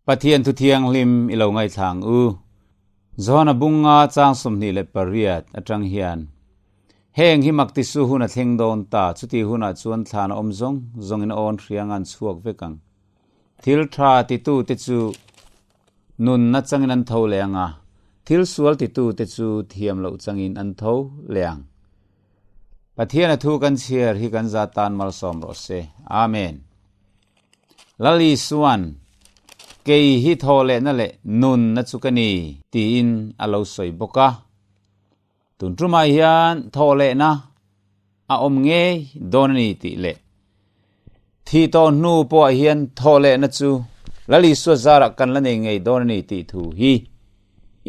Pathian thu thianghlim i lo ngaithla ang u. Johana bunga chang 28 atang hian heng hi mak tisu hun a thleng dawn ta, chuti hunah chuan thlan a awm zawng zawngin a awn hriang an chhuak vek ang. Thil tha titu te chu nunna changin an tho leh ang a, thil sual titu te chu thiam loh changin an tho leh ang. Pathian a thu kan chhiar hi kan za tan malsawm rawh se. Amen. Lal Isuan, Kei hi thaw lehna leh nunna chu ka ni, tiin a lo sawi bawk a. Tun tumah hian thaw lehna a awm ngei dawn a ni tih leh thi tawh hnu pawhah hian thaw lehna chu Lal Isua zarah kan la nei ngei dawn a ni tih thu hi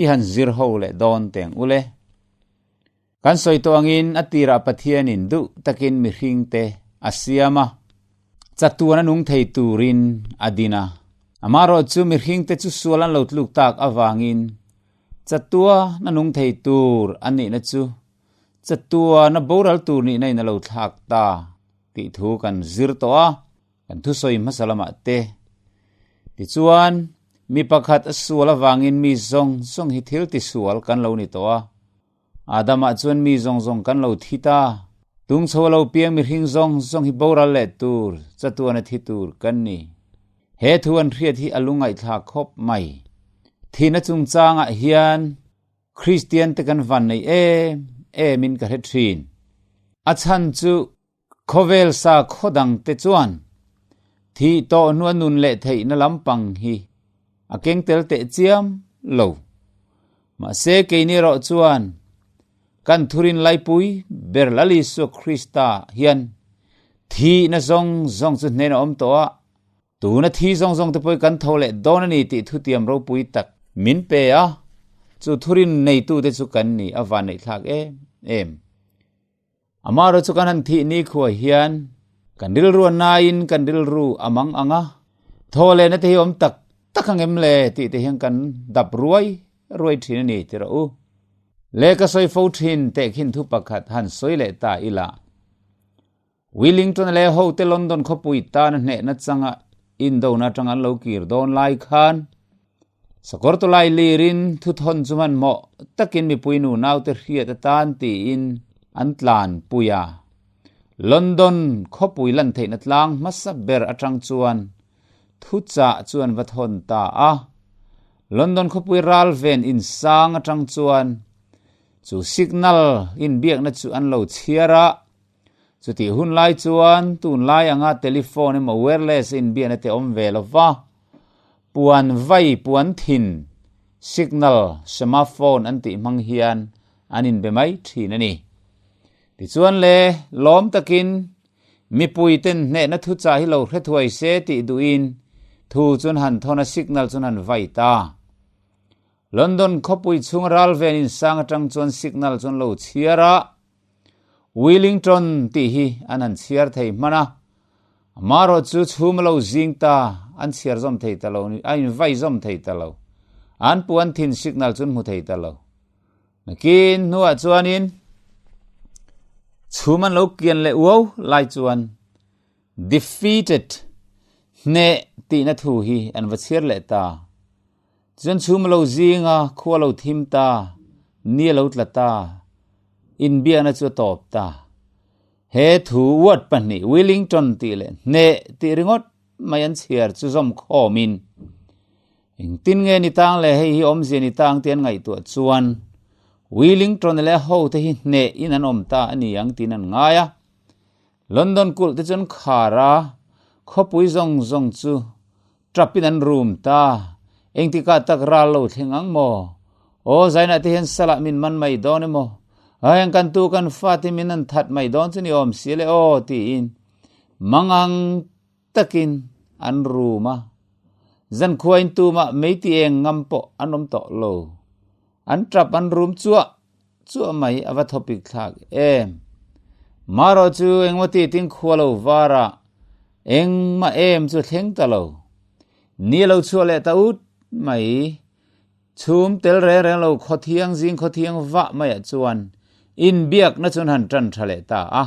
i han zir ho leh dawn teng u le. Kan sawi tawh angin a tirah Pathianin duh takin mihringte a siam a, chatuan a nung thei turin a din a. Amaherawh chu mihringte chu sual an lo tluk tak avangin chatuan a nung thei tur a nihna chu chatuan a boral tur nihna in a lo thlak ta tih thu kan zir tawh a, kan thusawi hmasa lamah te. Tichuan, mi pakhat a sual avangin mi zawng zawng hi thil tisual kan lo ni tawh a. Adamah chuan mi zawng zawng kan lo thi ta. Tung chho a lo piang mihring zawng zawng hi boral leh tur, chatuan a thi tur kan ni. He thu an hriat hi a lungngaihthlak khawp mai. Thihna chungchangah hian Kristian te kan van nei em em in ka hre thin. A chhan chu Khawvel sa khaw dang te chuan thih tawh hnua nun leh theihna lampang hi a keng tel teh chiam lo. Mahse keini erawh chuan kan thurin laipui ber Lal Isua Krista hian thihna zawng zawng chu hnen a awm tawh a, tuna thi zawng zawng te pawh hi kan tho leh dawn a ni tih thutiam ropui tak min pe a, chu thurin neitute chu kan ni a vanneihthlak em em. Amaherawh chu kan han thih ni khuah hian kan rilru a naiin kan rilru a mang ang a, thaw lehna te hi awm tak tak ang em le tih te hian kan dap ruai ruai thin a ni ti rawh u. Le ka sawi fo thin tehkhin thu pakhat han sawi leh ta ila. Wellington leh hote London khawpui tana hnehna changa indona atanga an lo kir dawn lai khan Sakawr tawlai lirin thuthawn chu hmanhmawh takin mipui nu naute hriat atan tiin an tlan pui a. London khawpui lan theihna tlang hmasa ber atang chuan thuchah chu an va thawn ta a. London khawpui ral ven insang atang chuan chu signal inbiakna chu an lo chhiar a. Chutih hun lai chuan tunlai anga telephone emaw wireless inbiakna te awm ve lo va, puan vai puan thin, signal, semaphone an tih hmang hian an inbe mai thin a ni. Tichuan le, lawm takin mipui ten hnehna thuchah hi lo hre thuai se tih duhin thu chuan han thawn a, signal chuan han vai ta. London khawpui chhung ral ven insang atang chuan signal chuan lo chhiar a, Wellington tih hi an han chhiar thei hman a, amaherawh chu chhum a lo zing ta, an chhiar zawm thei ta lo, a invai zawm thei ta lo, an puan thin signal chu an hmu thei ta lo. Nakin hnuah chuanin chhum an lo kian leh uau lai chuan defeated hneh tihna thu hi an va chhiar leh ta. Chuan chhum a lo zing a, khua a lo thim ta, ni a lo tla ta, inbiakna chu a tawp ta. He thu word pahnih Wellington tih leh hneh tih ringawt mai an chhiar chu zawm khawmin engtin nge ni tang le hei hi awmzia ni tang tih an ngaihtuah chuan Wellington leh a hote hi hneh in an awm ta a ni ang tiin an ngai a. London kulh te chu an khar a, khawpui zawng zawng chu Ṭapin an rum ta. Engtikah tak ral lo thleng ang maw? Aw, Zainah te hian salah min man mai dawn emaw? Heng kan tu kan fate min an that mai dawn chu ni awm si le aw, tiin mangang takin an rum a. Zankhuain tumah meiti eng ngam pawh an awm tawh lo. An ṭap an rum chuah chuah mai a va thawpik thlak em. Marawh chu engmaw ti tin khua lo varah engmah em chu thleng ta lo. Ni lo chhuah leh ta ut mai. Chhum tel reng reng lo khaw thiang zing khaw thiang vah maiah chuan inbiakna chuan han tan tha leh ta a.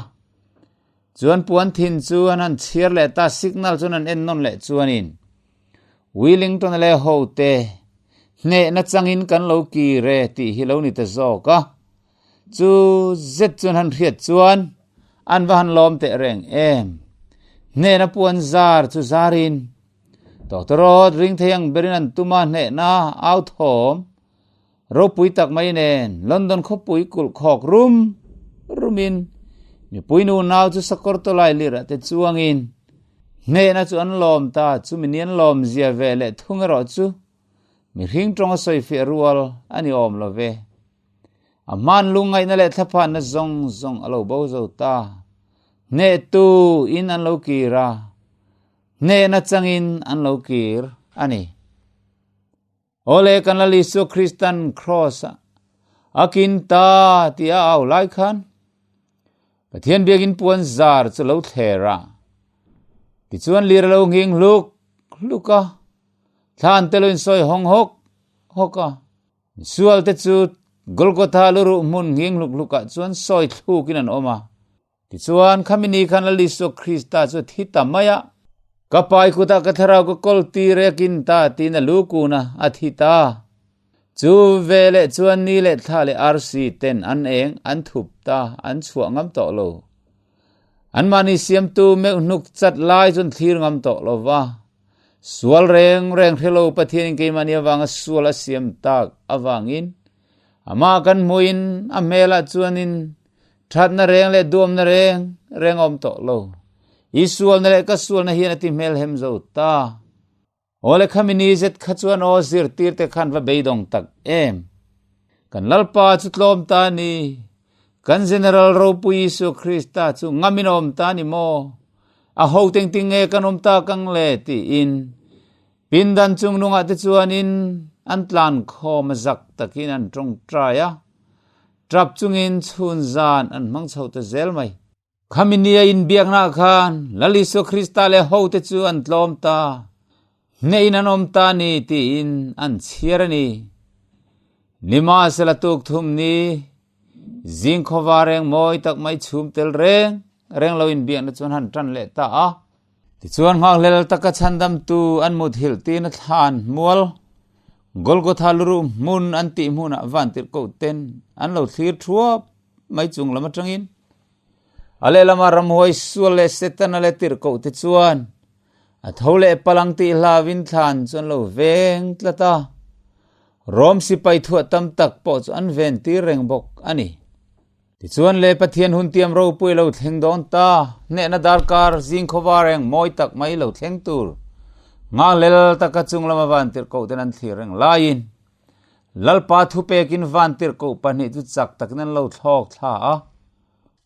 Chuan puan thin chu an han chhiar leh ta, signal chuan an en nawn leh chuanin. Willington-a leh hote hnehna changin kan lo kir e tih hi lo ni ta zawk a. Chu zet chuan han hriat chuan an va han lawm teh reng em. Hnehna puan zar chu zarin Tawtawrawt ring thei ang berin an tum a, hnehna au thawm ropui tak mai nen London khawpui kulh khawk rum rumin mipui nu nau chu sakawr tawlai lirah te chuangin hnehna chu an lawm ta. Chumi ni an lawm zia ve leh thung erawh chu mihring tawng a sawifiah rual a ni awm lo ve. A hman lungngaihna leh thlaphanna zawng zawng a lo bo zo ta. Hnehtu in an lo kir a, hnehna changin an lo kir a ni. Awle kan Lal Isua Kristan Kraws-a a kin ta tih a au lai khan Pathian biakin puan zar chu lo thler a, tichuan lir a lo nghing hluk hluk a, thlan te lo insawi hawng hawk hawk a. Misualte chu Golgotha luruh hmun nghing hluk hlukah chuan sawi thlukin an awm a. Tichuan, khami ni khan Lal Isua Krista chu a thi ta mai a. Ka pai kutah ka thlarau ka kawl tir e kin ta tiin a lu kun a, a thi ta. Chu veleh chuan ni leh thla leh arsi ten an eng an thup ta, an chhuah ngam tawh lo. Anmahni siamtu meuh hnuk chat lai chuan thlir ngam tawh lo va. Sual reng reng hre lo Pathianin keimahni avanga sual a siam tak avangin amah kan hmuhin a hmelah chuanin thatna reng leh duamna reng reng a awm tawh lo. I sualna leh ka sualna hian a ti hmelhem zo ta. Awle khami ni zet kha chuan aw zirtirte khan va beidawng tak em. Kan Lalpa chu tlawm ta ni. Kan General ropui Isua Krista chu ngamin a awm ta ni maw? A ho teng ting nge kan awm tak ang le? tiin pindan chung nungah te chuanin an tlan khawm a zak takin an tawngtai a. Tap chungin chhun zan an hmang chho ta zel mai. Khami nia inbiaknaah khan Lal Isua Krista leh hote chu an tlawm ta, hnehin an awm ta ni tiin an chhiar a ni. Nimahsela tuk thum ni, zing khawva reng mawi tak mai chhum tel reng reng lo inbiakna chuan han tan leh ta a. Tichuan nghakhlel taka chhandamtu an muthilh tina thlan mual Golgotha luruh hmun an tih hmunah vantirhkoh ten an lo thlir thuap mai chung lam atangin a lehlama ramhuai sual leh Setana leh tirhkoh te chuan a tho leh palang tih hlavin thlan chu an lo veng tlat a, Rom sipai thuah tam tak pawh chu an ven tir reng bawk a ni. Tichuan le Pathian hun tiam ropui lo thleng dawn ta, hnehna darkar zing khawva reng mawi tak mai lo thleng tur nghalel taka chung lama van tirhkoh ten an thlir reng laiin Lalpa thupekin van tirhkoh pahnih chu chak takin an lo thlawk thla a.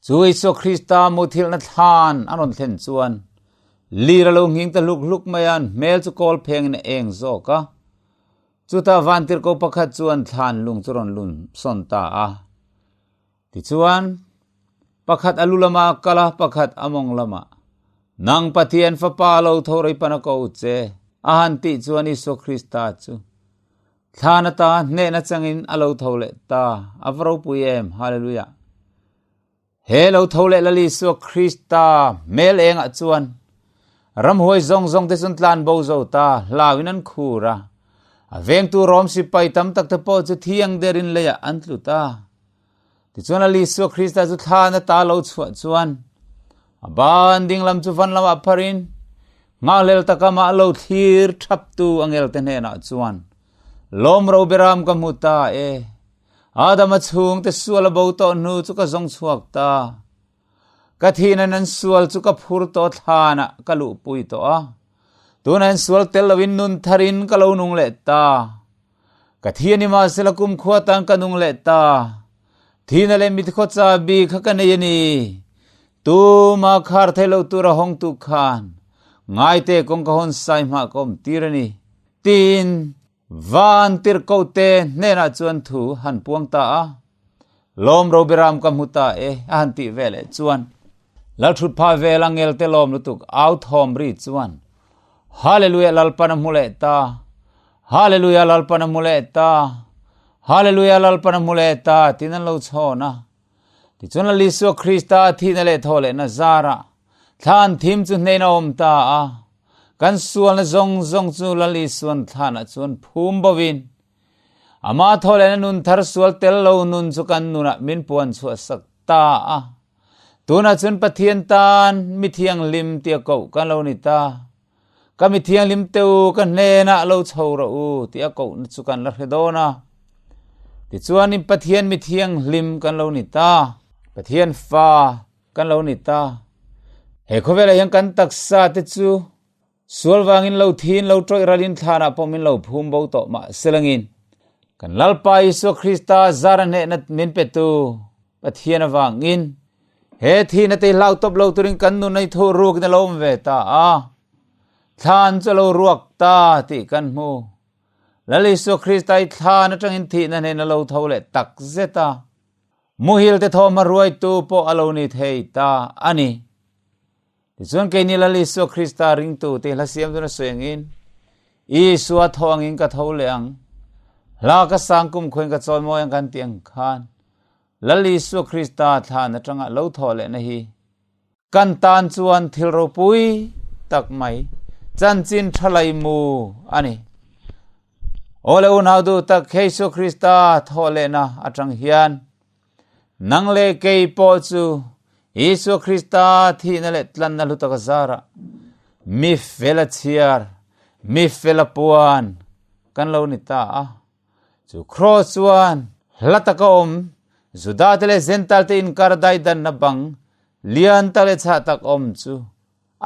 Chu Isua Krista muthilhna thlan an rawn thlen chuan lir a lo nghing ta hluk hluk mai a, an hmel chu kawl phengin a eng zawk a. Chutah van tirhkoh pakhat chuan thlan lung chu rawn lun sawn ta a. Tichuan, pakhat a lu lamah a kal a, pakhat a mawng lamah. Nang Pathian Fapa lo tho rei pan a ko che, a han tih chuan Isua Krista chu thlan ata hnehna changin a lo tho leh ta. A va ropui em! Hallelujah! He lo tho leh Lal Isua Krista hmel engah chuan ramhuai zawng zawng te chuan tlan bo zo ta, hlauin an khur a. A vengtu Rom sipai tam tak te pawh chu thiang derin leiah an tlu ta. Tichuan Lal Isua Krista chu thlan ata lo chhuah chuan a ban ding lam chu van lamah pharin nghakhlel taka mah lo thlir thaptu angel te hnenah chuan lawm ro beram ka hmu ta e. Adama chhungte sual a bo tawh hnu chu ka zawng chhuak ta. Ka thihna nan sual chu ka phur tawh thlanah ka luhpui tawh a. Tunah hian sual tel loin nun tharin ka lo nung leh ta. Ka thi a ni mahsela kumkhua tan ka nung leh ta. Thihna leh mitkhua chabi kha ka nei a ni. Tuma khar thei lo tura hawngtu khan ngaite kawng ka hawn sai hma ka awm tir a ni. Tiin Van tirhkohte hnenah chuan thu han puang ta a, Lawm Robiram ka hmu ta e a han tih veleh chuan Lalthutpha vel a ngelte lawm lutuk au thawm ri chuan Hallelujah Lalpan a hmu leh ta, Hallelujah Lalpan a hmu leh ta, Hallelujah Lalpan a hmu leh ta tiin an lo chhawn a. Tichuan Lal Isua Krista a thihna leh thawhlehna zarah thla an thim chu hnein a awm ta a. Kan sualna zawng zawng chu Lal Isuan thlanah chuan phum bovin, Amah thawhlehna nun thar sual tel lo nun chu kan nunah min puan chhuah sak ta a. Tunah chuan Pathian tan mi thianghlim tia koh kan lo ni ta. Ka mi thianghlim te u, ka hnenah lo chho rawh u tia kohna chu kan la hre dawn a. Tichuanin Pathian mi thianghlim kan lo ni ta. Pathian fa kan lo ni ta. He khawvelah hian kan taksa te chu sual vangin lo thin lo tawih ralin thlanah pawh min lo phum bo tawh mah selangin kan Lalpa Isua Krista zara hnehna min petu Pathian avangin he thihna te hlau tawp lo turin kan nun ei thu rukin a lo awm ve ta a. Thlan chu a lo ruak ta tih kan hmu. Lal Isua Krista i thlan atangin thihna hnen a lo tho leh tak zet a. Muhil te thawhhma ruaitu pawh a lo ni thei ta a ni. Tichuan keini Lal Isua Krista ringtu te hla siam dun a sawi angin, Isua tho angin ka tho leh ang, hla ka sang kum khuain ka chawi mawi ang kan tih ang khan, Lal Isua Krista thlan atanga lo thawh lehna hi kan tan chuan thil ropui tak mai, chanchin tha lai mu a ni. Aw le unau duh tak Jesu Krista thawh lehna atang hian nang leh kei pawh chu Isua Krista thihna leh tlanna hlu taka zarah mi fel a chhiar, mi fel a puan kan lo ni ta a. Chu kraws chuan hla taka awm Juda te leh Zentail te inkar daidanna bang lian tak leh chhah tak awm chu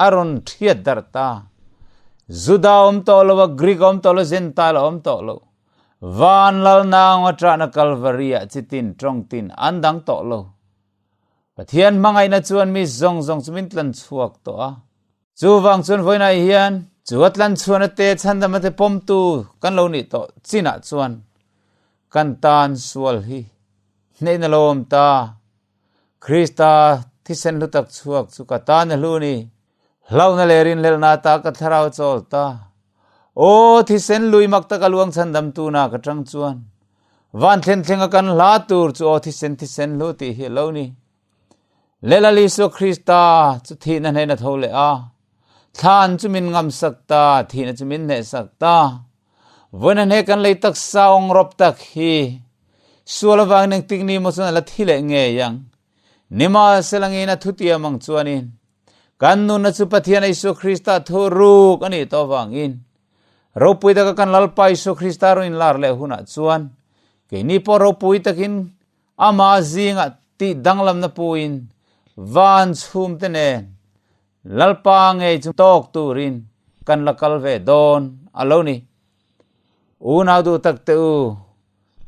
a rawn thiat darh ta. Juda awm tawh lo a, Greek awm tawh lo, Zentail a awm tawh lo. Van lalnang a ṭahna Kalvari-ah chitin ṭawngtin an dang tawh lo. Pathian hmangaihna chuan mi zawng zawng chu min tlan chhuak tawh a. Chuvang chuan vawiinah hian chu a tlan chhuahna te chhandamna te pawmtu kan lo nih tawh chinah chuan kan tan sual hi hnehna lo awm ta. Krista thisen hlu tak chhuak chu ka tan a hlu ni. Hlauhna leh rinhlelhna ata ka thlarau a chawl ta. Aw thisen lui mak taka luang chhandamtu na ka tang chuan van thlen thlenga kan hla tur chu aw thisen thisen hlu tih hi a lo ni. Lelal Isua Krista chu thihna hnen a tho leh a, thlan chu min ngamsak ta, thihna chu min hnehsak ta. Vawiin a hne kan lei taksa awng rawp tak hi sual avangin engtik ni maw chuan a la thi leh ngei ang. Nimahselangin a thutiam ang chuanin kan nunna chu Pathian Isua Krista thu ruk a nih tawh avangin ropui taka kan Lalpa Isua Krista rawn inlar leh hunah chuan keini pawh ropui takin Amah zingah tih danglamna puin van chhumte nen Lalpa ngei chu tawk turin kan la kal ve dawn a lo ni. Unau duh tak te u,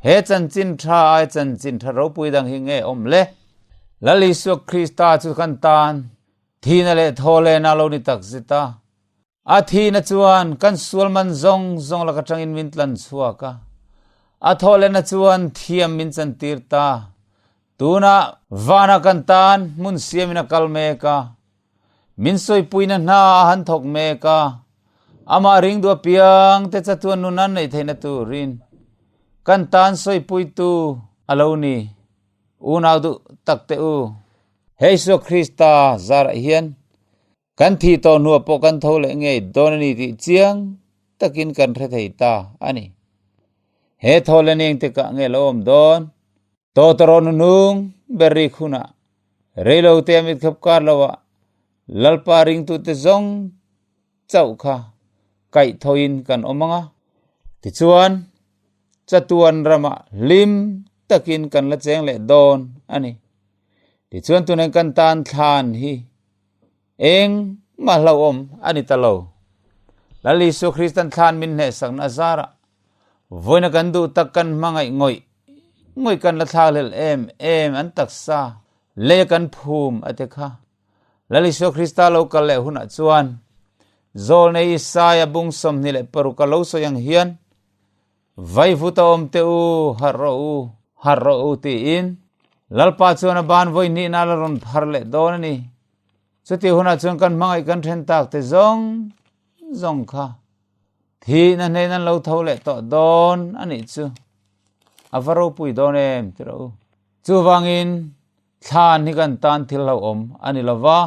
he chanchin tha ai chanchin tha ropui dang hi nge awm le? Lal Isua Krista chu kan tan thihna leh thawhlehna a lo ni tak zet a. A thihna chuan kan sual man zawng zawng lak atangin min tlan chhuak a, a thawhlehna chuan thiam min chantir ta. Tunah vana kan tan hmun siamin a kal mek a, min sawipuina hna a han thawk mek a, amah ringdu apiang te chatuan nun an neih theihna turin kan tan sawipuitu a lo ni. Unau duh tak teh u, he Isua Krista zarah hian Kan thih tawh hnuah pawh kan tho leh ngei dawn a ni tih chiang takin kan hre thei ta a ni. He thaw leh ning te kah nge lo awm dawn? Tawtawraw nuhnung ber rik hunah reilo te a mit khap kar loah Lalpa ringtute zawng chauh kha kaih thoin kan awm ang a. Tichuan, chatuan ramah hlim takin kan la cheng leh dawn a ni. Tichuan tunen kan tan thlan hi Eng mah hlauhawm a ni ta lo. Lal Isua Kristan thlan min hnehsakna a zarah vawiina kan duh tak kan hmangaih ngawih ngawih kan la thlakhlelh em em an taksa lei kan phum a ti kha. Lal Isua Krista lo kal leh hunah chuan Zawlnei Isaia bung 26 a lo sawi ang hian Vaivuta awm teh u, harh rawh u, harh rawh u tiin Lalpa chuan a ban vawi hnihna la rawn phar leh dawn a ni. Chutih hunah chuan kan hmangaih kan then tak te zawng zawng kha thihna hnen an lo tho leh tawh dawn a nih chu. A va ropui dawn em ti rawh u. Chuvangin thlan hi kan tan thil hlauhawm a ni lova,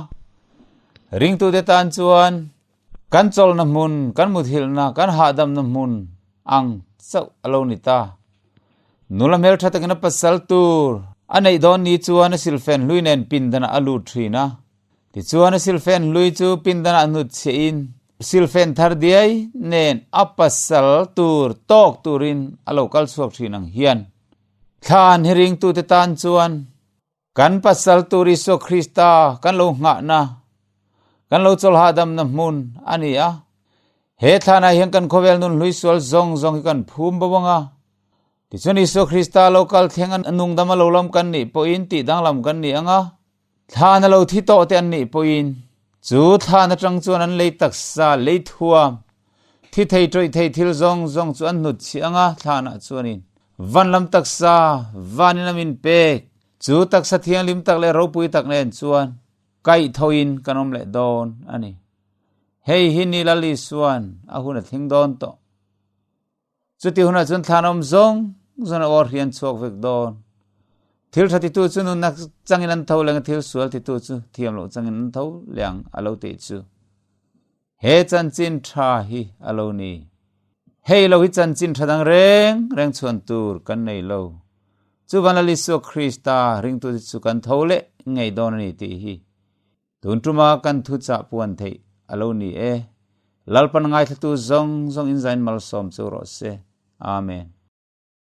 ringtute tan chuan. Kan chawlhna hmun, kan muthilhna, kan hahdamna hmun ang chauh a lo ni ta. Nula hmeltha takin a pasal tur a neih dawn ni chuan a silfen hlui nen pindanah a lut thin a. Tichuan a silfen hlui chu pindanah hnut chhiahin silfen thar diai nen a pasal tur tawk turin a lo kal chhuak thin ang hian thlan hi ringtute tan chuan Kan pasal tur Isua Krista kan lo nghahna, kan lo chawl hahdamna hmun a ni a. He thlanah hian kan khawvel nun hlui sual zawng zawng hi kan phum bo ang a. Tichuan Isua Krista lo kal thleng a nungdam a lo lam kan nih pawhin tih danglam kan ni ang a. Thlan a lo thi tawh te an nih pawhin chu thlan atang chuan an lei taksa, lei thuam, thi thei tawih thei thil zawng zawng chu an hnut chhi ang a, thlanah chuanin van lam taksa, vanin a min pek Chu taksa thianghlim tak leh ropui tak nen chuan kaihthoin kan awm leh dawn a ni. Hei hi ni Lal Isua'n a hun a thleng dawn tawh. Chuti hunah chuan thlan awm zawng zawng a awr hian chhuak vek dawn. Thil tha titu chu nunna changin an tho leng a, thil sual titu chu thiam loh changin an tho leng a lo tih chu. He chanchin tha hi a lo ni. Hei lo hi chanchin tha dang reng reng chhuan tur kan nei lo. Chuvan Lal Isua Krista ringtute chu kan tho leh ngei dawn a ni tih hi tun tuma kan thuchah puan theih a lo ni e. Lalpan ngaithlatu zawng zawng inzain malsawm chu rawh se. Amen.